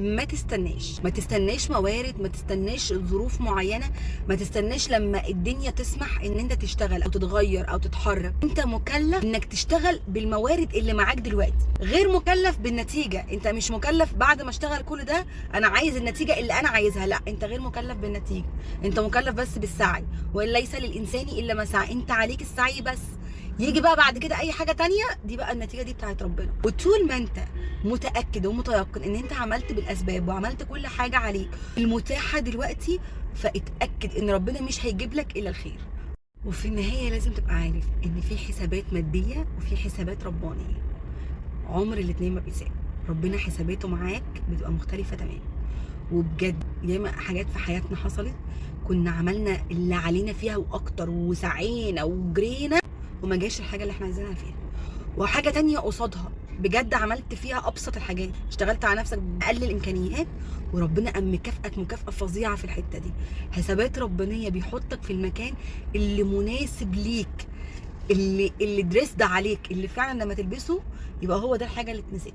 ما تستناش، ما تستناش موارد، ما تستناش ظروف معينه، ما تستناش لما الدنيا تسمح ان انت تشتغل او تتغير او تتحرك. انت مكلف انك تشتغل بالموارد اللي معاك دلوقتي، غير مكلف بالنتيجه. انت مش مكلف بعد ما اشتغل كل ده انا عايز النتيجه اللي انا عايزها، لا، انت غير مكلف بالنتيجه، انت مكلف بس بالسعي. وان ليس للانسان الا ما سعى، انت عليك السعي بس. يجي بقى بعد كده اي حاجه تانية، دي بقى النتيجه دي بتاعت ربنا. وطول ما انت متاكد ومتيقن ان انت عملت بالاسباب وعملت كل حاجه عليك المتاحه دلوقتي، فاتاكد ان ربنا مش هيجيب لك الا الخير. وفي النهايه لازم تبقى عارف ان في حسابات ماديه وفي حسابات ربانيه، عمر الاتنين ما بيتساووا. ربنا حساباته معاك بتبقى مختلفه تماما. وبجد ياما حاجات في حياتنا حصلت كنا عملنا اللي علينا فيها واكتر، وسعينا وجرينا وما جاش الحاجه اللي احنا عايزينها فيها. وحاجه تانية قصادها بجد عملت فيها ابسط الحاجات، اشتغلت على نفسك باقل الامكانيات وربنا قام مكافئك مكافاه فظيعه في الحته دي. حسابات ربانيه بيحطك في المكان اللي مناسب ليك، اللي dressed عليك، اللي فعلا لما تلبسه يبقى هو ده الحاجه اللي تناسبك.